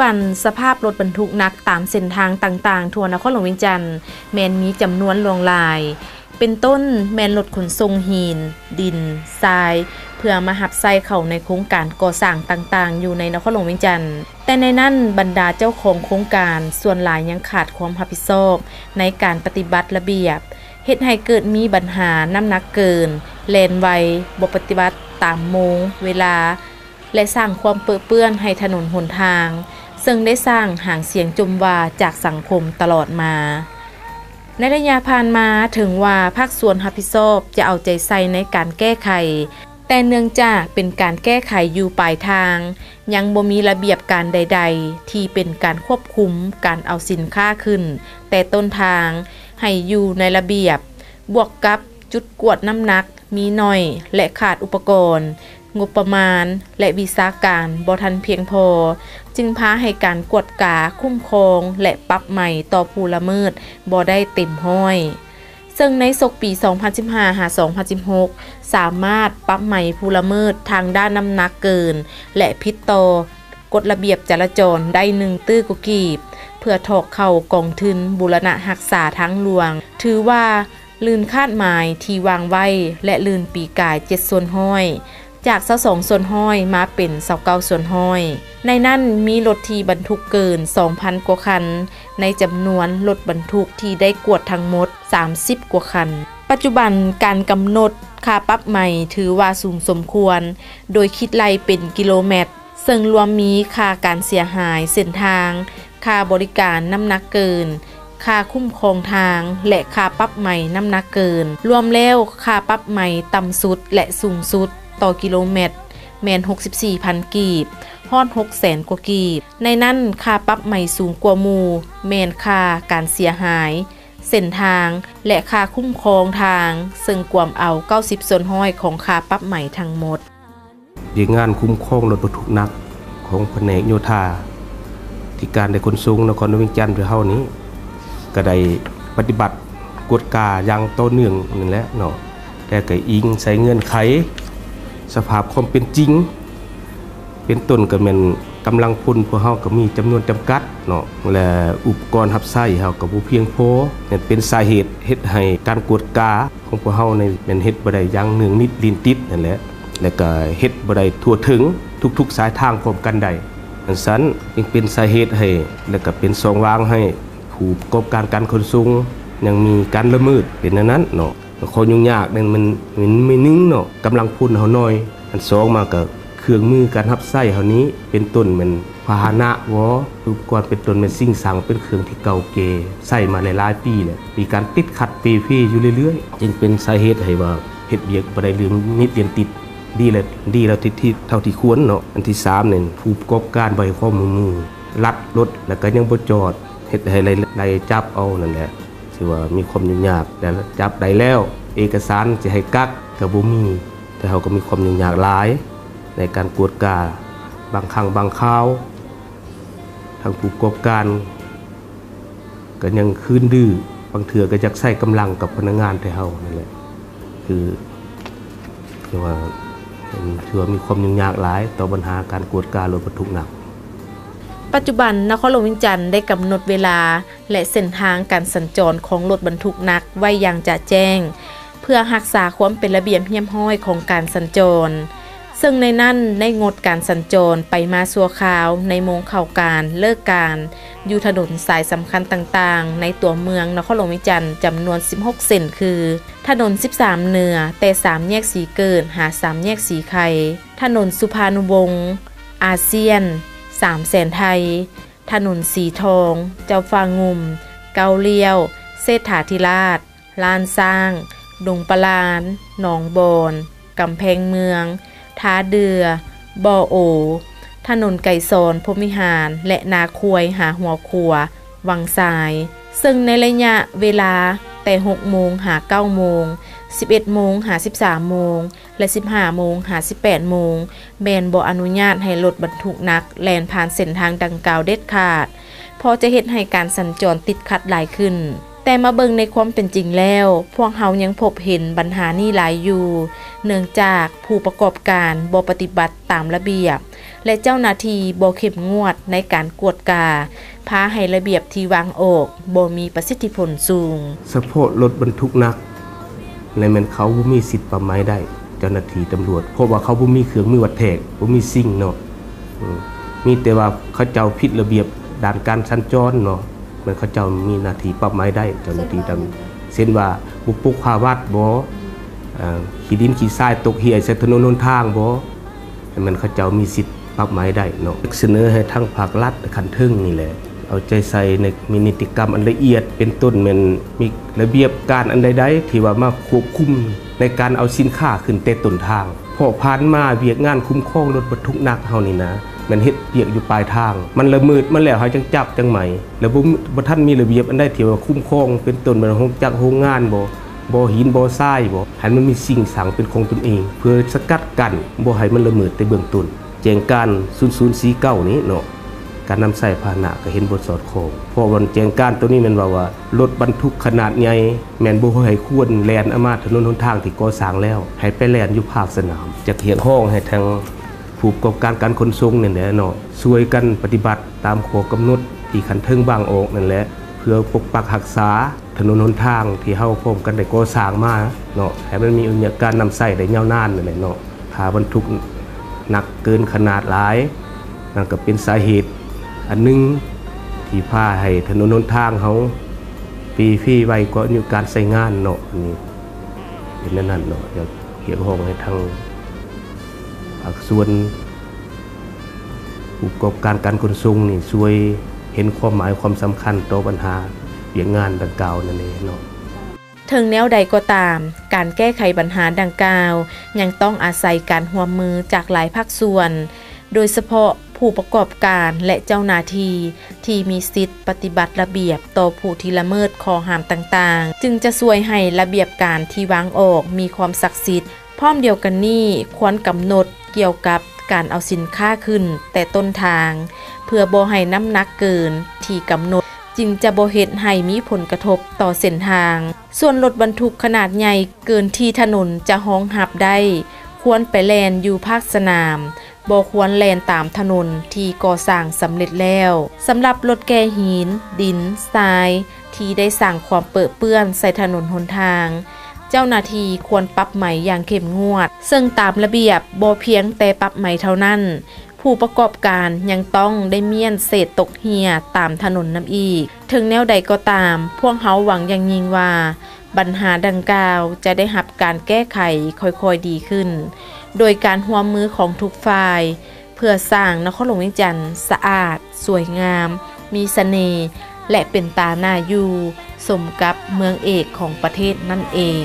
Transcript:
ບັນສະພາບລົດບັນທຸກໜັກຕາມເສັ້ນທາງຕ່າງໆທົ່ວນະຄອນຫຼວງວຽງຈັນ ແມ່ນມີຈຳນວນຫຼວງຫຼາຍ ເປັນຕົ້ນແມ່ນລົດຂົນສົ່ງຫີນ, ດິນ, ຊາຍ ເພື່ອມາຮັບໃຊ້ເຂົ້າໃນໂຄງການກໍ່ສ້າງຕ່າງໆຢູ່ໃນນະຄອນຫຼວງວຽງຈັນ. ແຕ່ໃນນັ້ນບັນດາເຈົ້າຂອງໂຄງການສ່ວນຫຼາຍຍັງຂາດຄວາມຮັບຜິດຊອບໃນການປະຕິບັດລະບຽບ ເຮັດໃຫ້ເກີດມີບັນຫານ້ຳໜັກເກີນ, ແລ່ນໄວ, ບໍ່ປະຕິບັດຕາມໂມງເວລາ ແລະ ສ້າງຄວາມເປິເປື້ອນໃຫ້ຖະໜົນຫົນທາງ, ເຊິ່ງໄດ້ສ້າງຫາງສຽງຈົ່ມວ່າຈາກສັງຄົມຕະຫຼອດມາ. ໃນໄລຍະຜ່ານມາ, ເຖິງວ່າພາກສ່ວນຮັບຜິດຊອບຈະເອົາໃຈໃສ່ໃນການແກ້ໄຂ, ແຕ່ເນື່ອງຈາກເປັນການແກ້ໄຂຢູ່ປາຍທາງ, ຍັງບໍ່ມີລະບຽບການໃດໆທີ່ເປັນການຄວບຄຸມການເອົາສິນຄ້າຂຶ້ນແຕ່ຕົ້ນທາງ ໃຫ້ຢູ່ໃນລະບຽບ, ບວກກັບຈຸດກວດນ້ຳໜັກມີໜ້ອຍ ແລະ ຂາດອຸປະກອນ, ງົບປະມານ ແລະ ວິຊາການບໍ່ທັນພຽງພໍ, ຈຶ່ງພາໃຫ້ການກວດກາ, ຄຸ້ມຄອງ ແລະ ປັບໃໝຕໍ່ຜູ້ລະເມີດບໍ່ໄດ້ເຕັມຮ້ອຍ. ເຊິ່ງໃນສົກປີສອງພັນສິບຫ້າ ຫາ ສອງພັນສິບຫົກ ສາມາດປັບໃໝຜູ້ລະເມີດທາງດ້ານນ້ຳໜັກເກີນ ແລະ ຜິດຕໍ່ກົດລະບຽບຈະລາຈອນໄດ້ໜຶ່ງຕື້ກວ່າກີບ ເພື່ອຖອກເຂົ້າກອງທຶນບູລະນະຮັກສາທາງຫຼວງ, ຖືວ່າ ລື່ນຄາດໝາຍທີ່ວາງໄວ້ ແລະ ລື່ນປີກາຍເຈັດສ່ວນຮ້ອຍ ຈາກຊາວສອງສ່ວນຮ້ອຍມາເປັນຊາວເກົ້າສ່ວນຮ້ອຍ. ໃນນັ້ນມີລົດທີ່ບັນທຸກເກີນສອງພັນກວ່າຄັນ ໃນຈຳນວນລົດບັນທຸກທີ່ໄດ້ກວດທັງໝົດສາມສິບກວ່າຄັນ. ປັດຈຸບັນການກຳນົດຄ່າປັບໃໝຖືວ່າສູງສົມຄວນ ໂດຍຄິດໄລ່ເປັນກິໂລແມັດ ເຊິ່ງລວມມີຄ່າການເສຍຫາຍເສັ້ນທາງ, ຄ່າບໍລິການນ້ຳໜັກເກີນ, ຄ່າຄຸ້ມຄອງທາງ ແລະ ຄ່າປັບໃໝນ້ຳໜັກເກີນ. ລວມແລ້ວ, ຄ່າປັບໃໝຕ່ຳສຸດ ແລະ ສູງສຸດຕໍ່ກິໂລແມັດແມ່ນຫົກສິບສີ່ພັນກີບ ຮອດຫົກແສນກວ່າກີບ. ໃນນັ້ນ, ຄ່າປັບໃໝສູງກວ່າໝູ່ແມ່ນຄ່າການເສຍຫາຍເສັ້ນທາງ ແລະ ຄ່າຄຸ້ມຄອງທາງ, ເຊິ່ງກວມເອົາເກົ້າສິບສ່ວນຮ້ອຍຂອງຄ່າປັບໃໝທັງໝົດ. ວຽກງານຄຸ້ມຄອງລົດບັນທຸກໜັກຂອງພະແນກໂຍທາທິການ ແລະ ຂົນສົ່ງນະຄອນຫຼວງວຽງຈັນເຮົານີ້ ກໍໄດ້ປະຕິບັດກວດກາຢ່າງຕໍ່ເນື່ອງນັ້ນແຫຼະເນາະ, ແຕ່ກໍອີງໃສ່ເງື່ອນໄຂສະພາບຄວາມເປັນຈິງ ເປັນຕົ້ນກໍແມ່ນກຳລັງພົນພວກເຮົາກໍມີຈຳນວນຈຳກັດເນາະ ແລະ ອຸປະກອນຮັບໃຊ້ເຮົາກໍບໍ່ພຽງພໍ, ນັ້ນເປັນສາເຫດເຮັດໃຫ້ການກວດກາ ຂອງພວກເຮົານີ້ແມ່ນເຮັດບໍ່ໄດ້ຢ່າງເນື່ອງນິດຫຼິ້ນຕິດນັ້ນແຫຼະ ແລະກະເຮັດບໍ່ໄດ້ທົ່ວເຖິງທຸກໆສາຍທາງພ້ອມກັນໄດ້. ອັນຊັ້ນຈຶ່ງເປັນສາເຫດໃຫ້ ແລະກະເປັນຊ່ອງວ່າງໃຫ້ຜູ້ປະກອບການການຂົນສົ່ງຍັງມີການລະເມີດເປັນແນວນັ້ນເນາະ. ຂໍ້ຫຍຸ້ງຍາກນັ້ນມັນ ມັນມີໜຶ່ງເນາະ ກຳລັງພົນເຮົາໜ້ອຍ, ອັນສອງມາກະ ເຄື່ອງມືການຮັບໃຊ້ເຮົານີ້ ເປັນຕົ້ນແມ່ນພາຫະນະວໍ ອຸປະກອນເປັນຕົ້ນແມ່ນຊິງສັງ ເປັນເຄື່ອງທີ່ເກົ່າແກ່ ໃຊ້ມາຫຼາຍໆປີແລ້ວ ມີການຕິດຂັດເປ່ເພຢູ່ເລື້ອຍໆ ຈຶ່ງເປັນສາເຫດໃຫ້ວ່າເຮັດວຽກບໍ່ໄດ້ເລື່ອງນິດລຽນຕິດ ດີແລ້ວ ດີແລ້ວທີ່ ທີ່ ເທົ່າທີ່ຄວນເນາະ. ອັນທີສາມນີ້ ຜູ້ປະກອບການບໍ່ໃຫ້ຄວາມຮ່ວມມື ລັດລົດແລ້ວກໍຍັງບໍ່ຈອດ ເຮັດໃຫ້ໄດ້ ໄດ້ຈັບເອົານັ້ນແຫຼະ ຖືວ່າມີຄວາມຫຍຸ້ງຍາກ ແລະ ຈັບໄດ້ແລ້ວ ເອກະສານຊິໃຫ້ກັກກໍບໍ່ມີ. ແຕ່ເຮົາກໍມີຄວາມຫຍຸ້ງຍາກຫຼາຍໃນການກວດກາ ບາງຄັ້ງບາງຄາວ ທາງຜູ້ປະກອບການກໍຍັງຂືນດື້ ບາງເທື່ອກໍຢາກໃຊ້ກຳລັງກັບພະນັກງານແຕ່ເຮົານັ້ນແຫຼະ ຄື ຖືວ່າ ຖືວ່າມີຄວາມຫຍຸ້ງຍາກຫຼາຍຕໍ່ບັນຫາການກວດກາລົດບັນທຸກໜັກ. ປັດຈຸບັນນະຄອນຫຼວງວຽງຈັນໄດ້ກຳນົດເວລາ ແລະ ເສັ້ນທາງການສັນຈອນຂອງລົດບັນທຸກໜັກໄວ້ຢ່າງຈະແຈ້ງ ເພື່ອຮັກສາຄວາມເປັນລະບຽບຮຽບຮ້ອຍຂອງການສັນຈອນ, ເຊິ່ງໃນນັ້ນໄດ້ງົດການສັນຈອນໄປມາຊົ່ວຄາວໃນໂມງເຂົ້າການ, ເລີກການ ຢູ່ຖະໜົນສາຍສຳຄັນຕ່າງໆໃນຕົວເມືອງນະຄອນຫຼວງວຽງຈັນ ຈຳນວນສິບຫົກເສັ້ນ ຄື ຖະໜົນສິບສາມເໜືອ ແຕ່ສາມແຍກສີເກີດ ຫາ ສາມແຍກສີໄຄ, ຖະໜົນສຸພານຸວົງ, ອາຊຽນ, ສາມແສນໄທ, ຖະໜົນສີທອງ, ເຈົ້າຟ້າງຸ່ມ, ເກົ້າລ້ຽວ, ເສດຖາທິລາດ, ລ້ານຊ້າງ, ດົງປະລານ, ໜອງບອນ, ກຳແພງເມືອງ, ທ່າເດື່ອ, ບໍ່ໂອ, ຖະໜົນໄກສອນ ພົມວິຫານ ແລະ ນາຄວາຍ ຫາຫົວຂົວ, ວັງຊາຍ, ເຊິ່ງໃນໄລຍະເວລາແຕ່ຫົກໂມງຫາເກົ້າໂມງ, ສິບເອັດໂມງຫາສິບສາມໂມງ ແລະ ສິບຫ້າໂມງຫາສິບແປດໂມງ ແມ່ນບໍ່ອະນຸຍາດໃຫ້ລົດບັນທຸກໜັກແລ່ນຜ່ານເສັ້ນທາງດັ່ງກ່າວເດັດຂາດ, ເພາະຈະເຮັດໃຫ້ການສັນຈອນຕິດຂັດຫຼາຍຂຶ້ນ. ແຕ່ມາເບິ່ງໃນຄວາມເປັນຈິງແລ້ວ, ພວກເຮົາຍັງພົບເຫັນບັນຫານີ້ຫຼາຍຢູ່, ເນື່ອງຈາກຜູ້ປະກອບການບໍ່ປະຕິບັດຕາມລະບຽບ, ແລະ ເຈົ້າໜ້າທີ່ບໍ່ເຂັ້ມງວດໃນການກວດກາ, ພາໃຫ້ລະບຽບທີ່ວາງອອກບໍ່ມີປະສິດທິຜົນສູງ. ສະເພາະລົດບັນທຸກໜັກ ແລະ ແມ່ນເຂົາບໍ່ມີສິດປັບໃໝໄດ້ ເຈົ້າໜ້າທີ່ຕຳຫຼວດ ເພາະວ່າເຂົາບໍ່ມີເຄື່ອງມືວັດແທກ ບໍ່ມີຊິງເນາະ ອືມ ມີແຕ່ວ່າເຂົາເຈົ້າຜິດລະບຽບດ້ານການສັນຈອນເນາະ ແມ່ນເຂົາເຈົ້າມີໜ້າທີ່ປັບໃໝໄດ້ ເຈົ້າໜ້າທີ່ຕຳ ເຊັ່ນວ່າບຸກປຸກຫາວັດບໍ ເອີ ຂີ້ດິນຂີ້ຊາຍຕົກຫ່ຽໃສ່ຖະໜົນຫົນທາງບໍ ແມ່ນເຂົາເຈົ້າມີສິດປັບໃໝໄດ້ເນາະ. ສະເໜີໃຫ້ທາງພາກລັດຂັ້ນເທິງນີ້ແຫຼະ ເອົາໃຈໃສ່ໃນມີນິຕິກຳອັນລະອຽດ ເປັນຕົ້ນແມ່ນມີລະບຽບການອັນໃດໆ ທີ່ວ່າມາຄວບຄຸມໃນການເອົາສິນຄ້າຂຶ້ນແຕ່ຕົ້ນທາງ ເພາະຜ່ານມາວຽກງານຄຸ້ມຄອງລົດບັນທຸກໜັກເຮົານີ້ນະ ແມ່ນເຮັດວຽກຢູ່ປາຍທາງ ມັນລະເມີດມາແລ້ວ ເຮົາຈັ່ງຈັບຈັ່ງໄໝ ແລ້ວບໍ່ ບໍ່ທັນມີລະບຽບອັນໃດທີ່ວ່າຄຸ້ມຄອງ ເປັນຕົ້ນແມ່ນໂຮງຈັກໂຮງງານບໍ ບໍ່ຫີນບໍ່ຊາຍບໍ ໃຫ້ມັນມີສິ່ງສ້າງເປັນຂອງຕົນເອງ ເພື່ອສະກັດກັ້ນບໍ່ໃຫ້ມັນລະເມີດແຕ່ເບື້ອງຕົ້ນ. ແຈ້ງການສູນສູນສີ່ເກົ້ານີ້ເນາະ ການນຳໃຊ້ພາຫະນະກໍເຫັນບໍ່ສອດຄ່ອງ ເພາະວ່າແຈ້ງການໂຕນີ້ແມ່ນເວົ້າວ່າ ລົດບັນທຸກຂະໜາດໃຫຍ່ແມ່ນບໍ່ໃຫ້ຄວນແລ່ນເອົາມາຖະໜົນຫົນທາງທີ່ກໍ່ສ້າງແລ້ວ ໃຫ້ໄປແລ່ນຢູ່ພາກສະໜາມ. ຢາກຮຽກຮ້ອງໃຫ້ທາງຜູ້ປະກອບການການຂົນສົ່ງນີ້ແຫຼະເນາະ ຊ່ວຍກັນປະຕິບັດຕາມຂໍ້ກຳນົດທີ່ຂັ້ນເທິງວາງອອກນັ້ນແຫຼະ ເພື່ອປົກປັກຮັກສາ ຖະໜົນຫົນທາງທີ່ເຮົາພ້ອມກັນໄດ້ກໍ່ສ້າງມາເນາະ ໃຫ້ມັນມີອາຍຸການນຳໃຊ້ໄດ້ຍາວນານນັ້ນແຫຼະເນາະ. ຖ້າບັນທຸກໜັກເກີນຂະໜາດຫຼາຍ ນັ້ນກໍເປັນສາເຫດອັນໜຶ່ງທີ່ພາໃຫ້ຖະໜົນຫົນທາງເຮົາເປ່ເພໄວກວ່າອາຍຸການໃຊ້ງານເນາະ. ອັນນີ້ເປັນແນວນັ້ນເນາະ ຢາກຮຽກຮ້ອງໃຫ້ທາງ ພາກສ່ວນຜູ້ປະກອບການການຂົນສົ່ງນີ້ ຊ່ວຍເຫັນຄວາມໝາຍຄວາມສຳຄັນຕໍ່ບັນຫາວຽກງານດັ່ງກ່າວນັ້ນເດເນາະ. ເຖິງແນວໃດກໍຕາມ, ການແກ້ໄຂບັນຫາດັ່ງກ່າວ ຍັງຕ້ອງອາໄສການຮ່ວມມືຈາກຫຼາຍພາກສ່ວນ, ໂດຍສະເພາະຜູ້ປະກອບການ ແລະ ເຈົ້າໜ້າທີ່ ທີ່ມີສິດປະຕິບັດລະບຽບຕໍ່ຜູ້ທີ່ລະເມີດຂໍ້ຫ້າມຕ່າງໆ, ຈຶ່ງຈະຊ່ວຍໃຫ້ລະບຽບການທີ່ວາງອອກມີຄວາມສັກສິດ. ພ້ອມດຽວກັນນີ້, ຄວນກຳນົດກ່ຽວກັບການເອົາສິນຄ້າຂຶ້ນແຕ່ຕົ້ນທາງ ເພື່ອບໍ່ໃຫ້ນ້ຳໜັກເກີນທີ່ກຳນົດ, ຈຶ່ງຈະບໍ່ເຮັດໃຫ້ມີຜົນກະທົບຕໍ່ເສັ້ນທາງ. ສ່ວນລົດບັນທຸກຂະໜາດໃຫຍ່ເກີນທີ່ຖະໜົນຈະຮອງຮັບໄດ້, ຄວນໄປແລ່ນຢູ່ພາກສະໜາມ, ບໍ່ຄວນແລ່ນຕາມຖະໜົນທີ່ກໍ່ສ້າງສຳເລັດແລ້ວ. ສຳລັບລົດແກ່ຫີນ, ດິນ, ຊາຍ ທີ່ໄດ້ສ້າງຄວາມເປິເປື້ອນໃສ່ຖະໜົນຫົນທາງ, ເຈົ້າໜ້າທີ່ຄວນປັບໃໝຢ່າງເຂັ້ມງວດ, ເຊິ່ງຕາມລະບຽບບໍ່ພຽງແຕ່ປັບໃໝເທົ່ານັ້ນ, ຜູ້ປະກອບການຍັງຕ້ອງໄດ້ມ້ຽນເສດຕົກເຫ່ຍຕາມຖະໜົນນຳອີກ. ເຖິງແນວໃດກໍຕາມ, ພວກເຮົາຫວັງຢ່າງຍິ່ງວ່າ ບັນຫາດັ່ງກ່າວຈະໄດ້ຮັບການແກ້ໄຂຄ່ອຍໆດີຂຶ້ນ, ໂດຍການຮ່ວມມືຂອງທຸກຝ່າຍ ເພື່ອສ້າງນະຄອນຫຼວງວຽງຈັນສະອາດ, ສວຍງາມ, ມີສະເໜ່ຫ ແລະ ເປັນຕາໜ້າຢູ່, ສົມກັບເມືອງເອກຂອງປະເທດນັ້ນເອງ.